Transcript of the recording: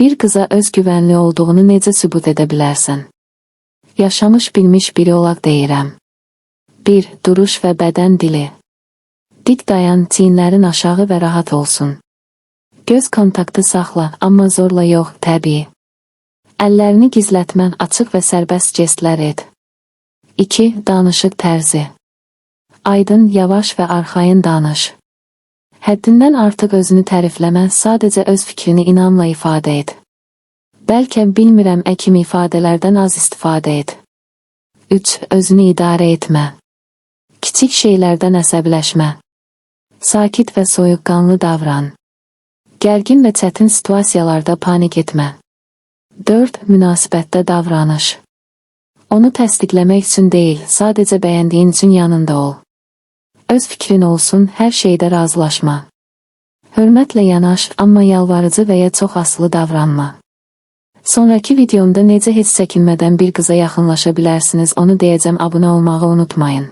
Bir qıza özgüvənli olduğunu necə sübut edə bilərsən? Yaşamış bilmiş biri olaq deyirəm. 1. Duruş və bədən dili. Dik dayan, çiyinlərin aşağı və rahat olsun. Göz kontaktı saxla, amma zorla yox, təbii. Əllərini gizlətmə, açıq və sərbəst jestlər et. 2. Danışıq tərzi. Aydın, yavaş və arxayın danış. Həddindən artıq özünü tərifləmə, sadəcə öz fikrini inamla ifadə et. Bəlkə bilmirəm kimi ifadələrdən az istifadə et. 3. Özünü idarə etmə. Kiçik şeylərdən əsəbləşmə. Sakit və soyuqqanlı davran. Gərgin və çətin situasiyalarda panik etmə. 4. Münasibətdə davranış. Onu təsdiqləmək üçün deyil, sadəcə bəyəndiyin üçün yanında ol. Öz fikrin olsun, hər şeydə razılaşma. Hörmətlə yanaş, amma yalvarıcı və ya çox asılı davranma. Sonraki videomda necə heç çəkinmədən bir qıza yaxınlaşa bilərsiniz, onu deyəcəm, abunə olmağı unutmayın.